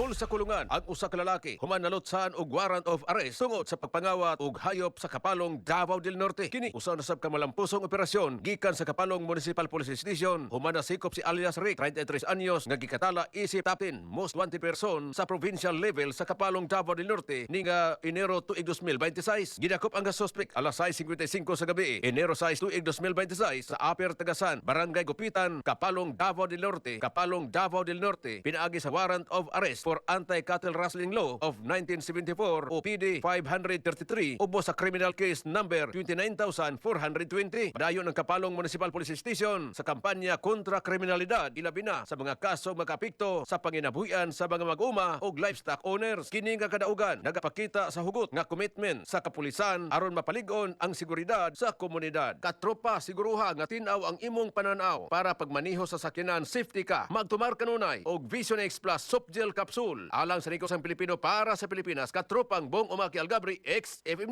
Gidakol sa kulungan ang usa ka lalaki human nalutsan og warrant of arrest tungod sa pagpangawat og hayop sa Kapalong, Davao del Norte. Kini usa na sab ka malampusong operasyon gikan sa Kapalong Municipal Police Station human nasikop si alias Rick, 33 anyos, nga gikatala isip top 10 most wanted person sa provincial level sa Kapalong, Davao del Norte ni nga Enero tuig 2026. Gidakop ang suspect alas 6:55 sa gabi, Enero 6 tuig 2026, sa Upper Tagasan, Barangay Gupitan, Kapalong, Davao del Norte, Kapalong, Davao del Norte, pinaagi sa warrant of arrest for Anti-Cattle Rustling Law of 1974 o PD 533 ubos sa criminal case number 29,420. Padayon ang Kapalong Municipal Police Station sa kampanya kontra kriminalidad, ilabi na sa mga kaso makapikto sa panginabuhian sa mga mag-uma o livestock owners. Kini nga kadaugan nagapakita sa hugot nga commitment sa kapulisan aron mapalig-on ang seguridad sa komunidad. Katropa, siguruha nga tin-aw ang imong pananaw para pagmaniho sa sakyanan, safety ka. Magtumar kanunay og Vision X Plus Soft Gel Capsule. Alang sa Nikos ang Pilipino para sa Pilipinas, katropang Bong Umaki Algabri, XFM.